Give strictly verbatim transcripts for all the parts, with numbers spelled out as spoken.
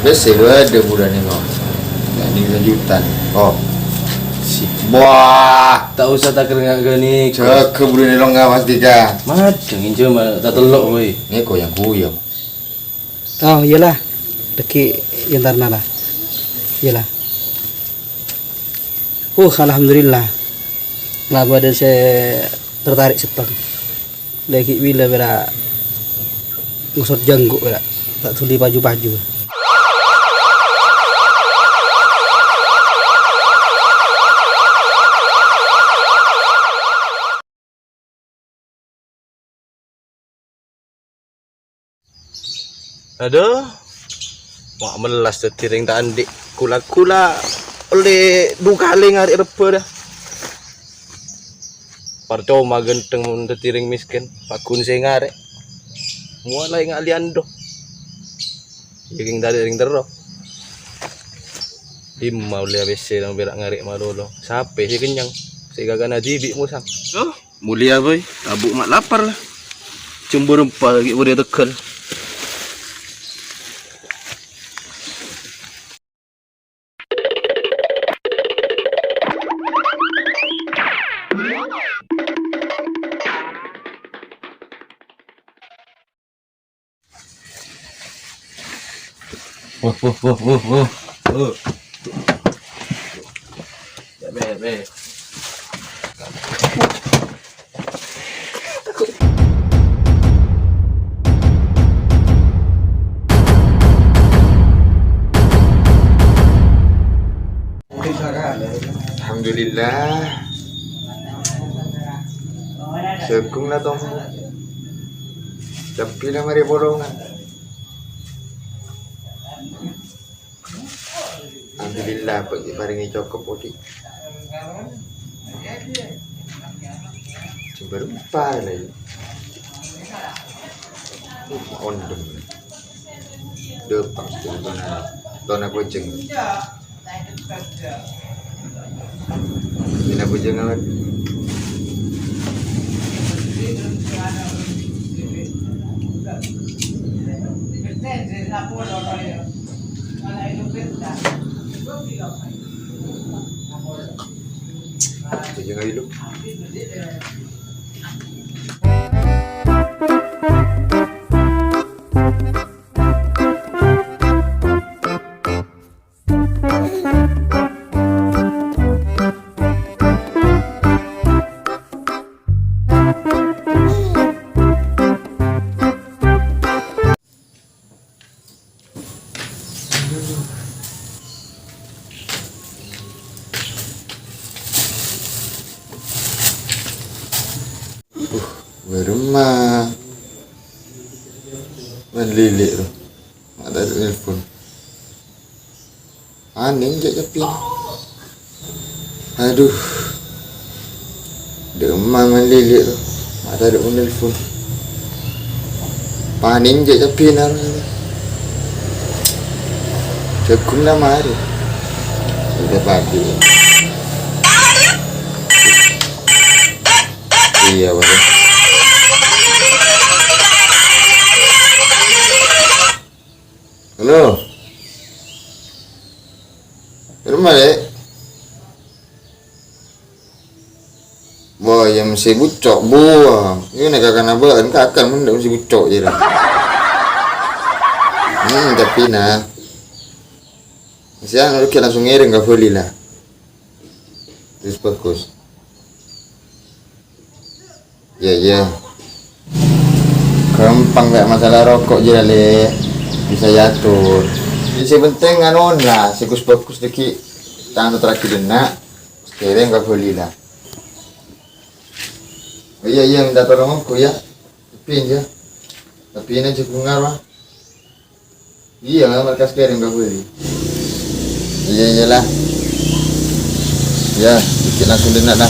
Sè bâdâ bulâna, kok. Ghânèka sajuta. Oh. Si-, wah. Ta' osa taker nga-, ghânèka. Jâgâ bulâna, lo' ngawas dika. Madheng, injâ ma' ta' tello', woi. Nèko yang kuyang. Oh, iyâ la. Dhâggi' èntarana la. Iyâ la. Uh, alhamdulillah. La bâdâ sè tertarik seppeng. Lagi bilâ pèra' ngosot jhângghu' pèra'. Ta' dhuli paju-paju. Adhu, ma' mellas dhâddhi rèng ta' andi'. Ghulâ-ghulâ ollè du kalè ngarè' rebbhâ, dâ. Parcoma ghântheng mon dhâddhi rèng mèskèn, pagghun sè ngarè'. Mola enga' liyan, dâ. Iyâ, kèng tarè' rèng terro. Dimma ollè pèssè nang pèra' ngarè' malolo. Sapè sè kennyang? Sè kakana dhibi' mosang. Hah? Molèya, Boy. Abu' ma' lapar, la. Jembur empa' ghi' bâdâ tegghâl. Wah, wah, wah, wah, wah. Wah. Be, be, be. Alhamdulillah. Jhâghung la tombu. Cabbhina marè polongan. Alhamdulillah, bâ' ghi' parèngè cokop odi'. Jembur empa' la, yâ. Uh, ma' ondhem. Dâpa' sè tona, tona kocèng. Ina bujang awan. Bujang awan lu. Uh, bârâmma. Malili' rowa. Ma' tadâ' nelpon. Anèng jâ' cabbhina. Adhu. Dâ'emma malili' rowa. Ma' tadâ' nelpon. Panèng jâ' cabbhina rowa. Jhâghung la marè. Udah pagi. Iyâ, bhender. Halo. Bârâmma, Lè'? Wah, iyâ mesti bucco', buwâng. Iyâ nèka kana bâ'ân, kakan mon dâ' mesti bucco' jârèya. Hmm, cabbhina. Siang, lu langsung ngèrèng ka Bali, la. Terus bagus. Iyâ, iyâ. Ghâmpang, Lè', masalah roko' jârèya, Lè'. Bisa èator. Sè penting, anu, la, sè gus-bagus dhâggi' tang teragi dhenna', kèrèng ka Bali, la. Oh, iyâ, iyâ, minta tolong ongghu, yâ. Tapi, yâ. Tapi ini juga ngarah. Iyâ, markas kèrèng ka Bali. Iyâ, iyâ, la. Iyâ, dhâggi' langsung dhenna', la.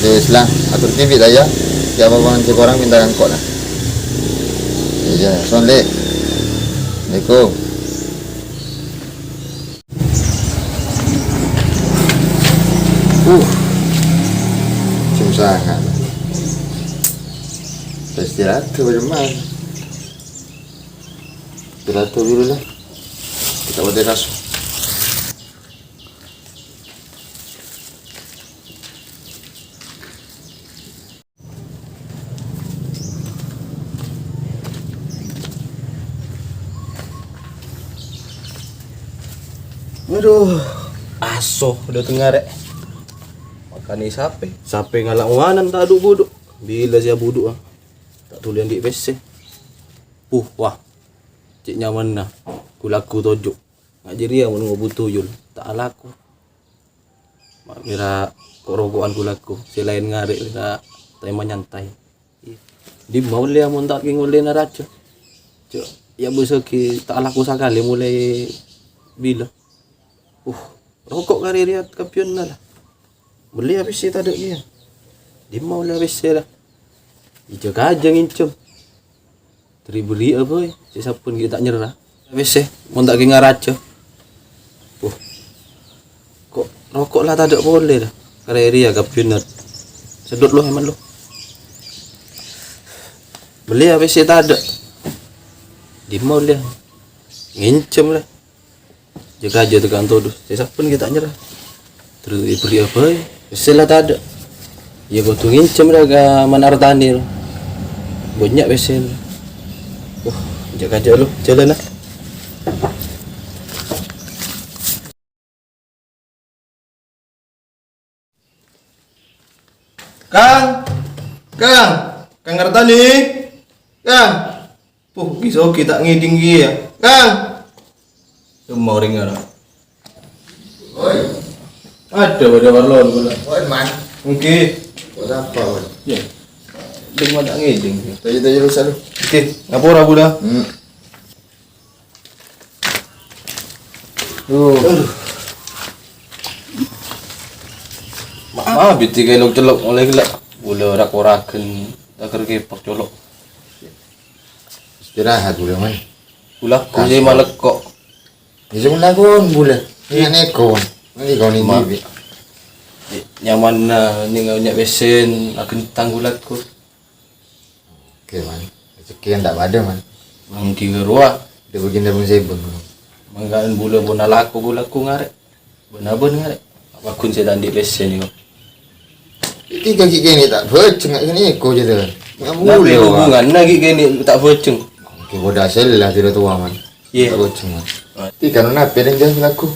Wis, la, ator TV, la, yâ. Yâ, apa-apa sè korang minta ka engko', la. Iyâ, son, Lè'. Assalamualaikum. Uh, jam sanga'. Istirahat, jam lima. Tuh, Satu dulu lah. Kita buat teras. Aduh, aso dâteng arè'. Makanè sapè? Sapè ngala' ngowanan ta' adhu'-budhu'. Bilâ sè abudhu'â? Ta' dhuli andi' pèssè. Puh, wah. Cè' nyamanna, ghu-lagghu toju'. Nga' jârèya mon ngobu tuyul, ta' alako. Ma' pèra' ko'-roko'an ghu-lagghu, sè laèn ngarè' pèra' ta' èmanyantai. Dimma ollè mon ta' kèng ollèna rajâ? Cè', ya bisa ghi ta' alako sakalè molaè bilâ. Uh, roko' karè rèya kabbhiyânna la. Mellèya pèssè tadâ' kèya. Dimma ollè pèssè la? Ijâ kajâ ngènjhâm. Dhâri bherri'â bhâi, sè sabbhân ghi' ta' nyerra. Pèssè, mon ta' kèng arajâ. Puh. Ko' roko' la tadâ' polè la. Karè rèya kabbhiyânna. Sedot lo, èman lo. Mellèya pèssè tadâ'. Dimma ollè? Ngènjhâm la. Jâ-kajâ tèkan todus, sè sabbhân ghi' ta' nyerra. Terros èbherri'â bhâi, pèssè la tadâ'. Iyâ kodhu ngènjhâm ra ka Manar Tani ra. Bânnya' pèssèna. Wah, jâ-kajâ lo, jhâlâna. Kang! Kang! Kang Artani! Kang! Puh, ghi-soghi ta' ngèdhing kèya. Kang! Coma orèng ngara. Woi. Adâ, bâdâ parlo kaulâ. Woi, Man. Èngghi. Kok sapa, Man? Yâ. Ding ma' ta' ngèdhing. Toju', toju' lu salu. Èngghi, ngapora kaulâ. Hmm. Duh. Aduh. Ma-, ma-, biti kelok-celok molaè ghellâ'. Bulâ rak-oraghân, taker kepak colok. Istirahat bulâ, Man. Bulâ, kasar. Malekko'. Bisa pun lagu bulâ. Iya. Ini neko. Ini kau ni Ma-, bibi. Nyaman, eh, ning nya' pèssèna aghentang bulâ ko. Oke, Man. Rezeki kan tak pada, Man. Manggi rowa. Dia bikin dabung sebun, Man. Mangkana bulâ pon alako, bulâ ko ngarè'. Bân-abân ngarè'. Apa ghun sè ta' andi' pèssè nèko? Iki ghi' kènè' ta' bhâjheng, kènè' ko jâ'. Napa hubunganna ghi' kènè' ta' bhâjheng? Oke, padâ sella sè towa, Man. Iya. Ta' bhâjheng, Man. Ah. Ti kan nape neng jâ' lagu?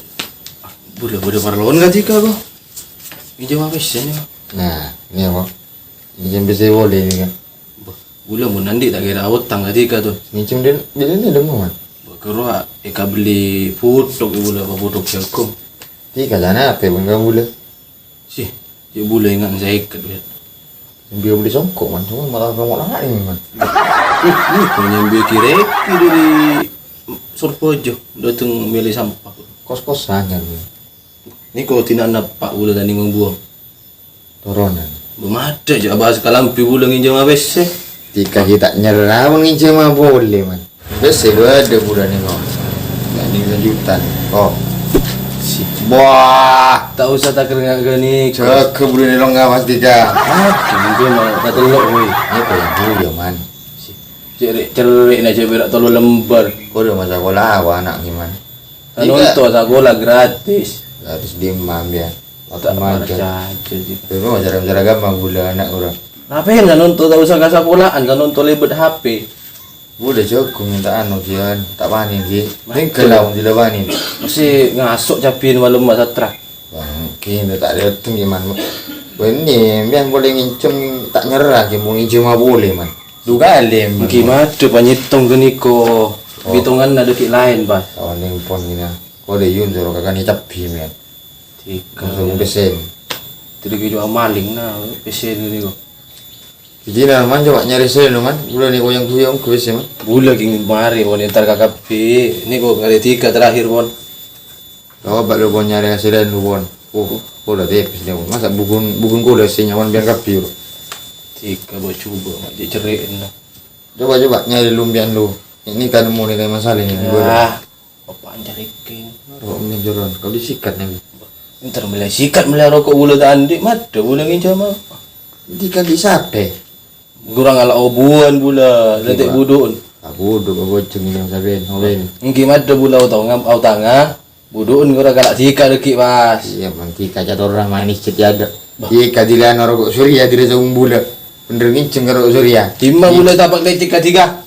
Bâdâ, bâdâ parlona ka dhika, ko. Ngènjhâm pèssè nèko. Nah, ini apa? Ngènjhâm pèssè polè nèko. Bâh, bulâ mon andi' ta' kèra otang ka dhika, to. Ngènjhâm dâ-, dâ' rèya dâ' emma, Man? Bâh, kèra èkabelli puthok bulâ, apa puthok jhâghung. Dhika la nape bân ka bulâ? Sih, cè' bulâ enga' sèket, ya. Sambi bâli songko', Man. Coma malah kamu lain, Man. Ih, ih, nyambi kiri dâri Sorbhâjâ, dâteng mèlè sampah. Kos-kosan, kan, ya. Nèko dina'na Pa' bulâ tani mambuwâng. Toronan. Bâh, madâ jâ' abahas kalambhi bulâ ngènjhâma pèssè. Dhika ghi' ta' nyerra mon ngènjhâma polè, Man. Pèssè lo adâ bulâ nèko. Ghânèka sajuta. Oh. Si. Wah. Ta' osa ta' kerengngak ghânèka. Jâgâ bulâ nèko ngawas dhika. Ah, ghânèka malah katellok, wèh. Nèko bulâ, Man. Si. Cerrè'-cerrè'na jâ' pèra' tello lembâr. Kodhu masakola wa ana' ghi, Man. Tanonto sakola gratis. Gratis dimma, ya. Tak percaya, sih. Memang cara-cara gampang bulâ ana' ora. Napèna tanonto ta' osa ka sakola'an, tanonto lèbât H P. Bulâ jâgâ mènta anu, Jian. Ta' panè, Ji. Ning gelaung dilawani. Mesti ngaso' cabin malem, Mas Satra. Bang, kènè' ta' dâteng, gimana? Wènè, biar boleh nginjem, ta' nyerra, gimana nginjem apa boleh, Man. Duga alim. Gimana panyèttong ghânèka? Oh. Bitonganna dâgghi' laèn, Bas. Oh, ning pon gina. Kok dè yun joro kakani cabbi, men. Tiga. Langsung pesen. Tadi ke cuma maling, nah, pesen ini kok. Jadi, nah, Man, coba nyari sini, Man. Bulâ nèko yang kuyang, gue sih, Man. Bulâ gini mari, mau entar kakak pi. Ini kok hari tiga terakhir, Mon. Coba lu, Mon, nyari hasilnya lu, Mon. Oh, kok udah tipis nih, Mon. Masa bugun, bugun kok udah sih nyaman biar kapi, bro. Tiga, buat coba, Mak, cek ceriin lah. Coba, coba, nyari lumpian lu. Ini kan mau nih kayak masalah ini. Ah, apa anjir iking? Kok menjoron? Kalau disikat nih. Entar mulai sikat, mulai rokok, bulâ tadi, mat, bulâ nginjam apa? Ini kan di sate. Kurang ala obuan bulâ, nanti budun. Kabudhu' ka bojhung ini, saben, saben. Ènggi maddhâ bulâ aotangnga, aotangnga. Budhu'en ngora kala dhika dhâggi', Mas. Iyâ, mon dhika catorra manis cè' yâ, Dok. Dhika dilana roko' Surya dirasa umbula. Bhendher ngènjheng ka roko' Surya. Dimma bulâ tapak lecek ka dhika?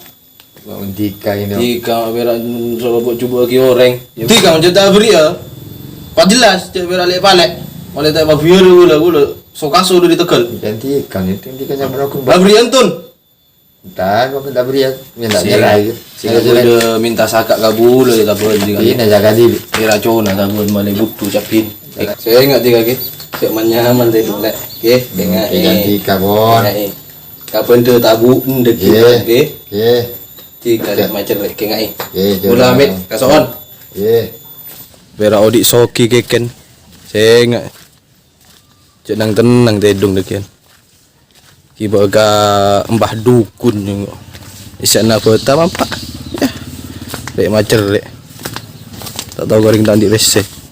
Mon dhika ini. Dhika pèra' soro bu-, jubuk lagi orèng. Dhika mon jhâ' ta' bâriyâ. Pas jelas, cè' pèra' lè'-palè'. Oleh ta' pabiyâr bulâ, bulâ. Sokaso dâri Tegal. Dhika, dhika nyamper aku. Bâriyâ entun. Entar, kok minta beri ya? Minta beri lagi. Sing udah minta saka kabul ya, kabul juga. Ini jaga diri. Kira cona kabul male butuh capin. Saya ingat tiga ke. Saya manyaman tadi, Lek. Oke, tengah. Ganti kabon. Kapan tuh tabu ndek, oke? Oke. Tiga dek macet, Lek, tengah. Oke. Mula amit, kasoon. Oke. Bera odi soki keken. Saya ingat. Cè' nang-tennang tèdung dhâggi'ân. Kibâ ka embah dukun nyongo. Isana bâta mampa. Yah. Rè' macer rè'. Ta' tao goreng ta' andi' pèssè.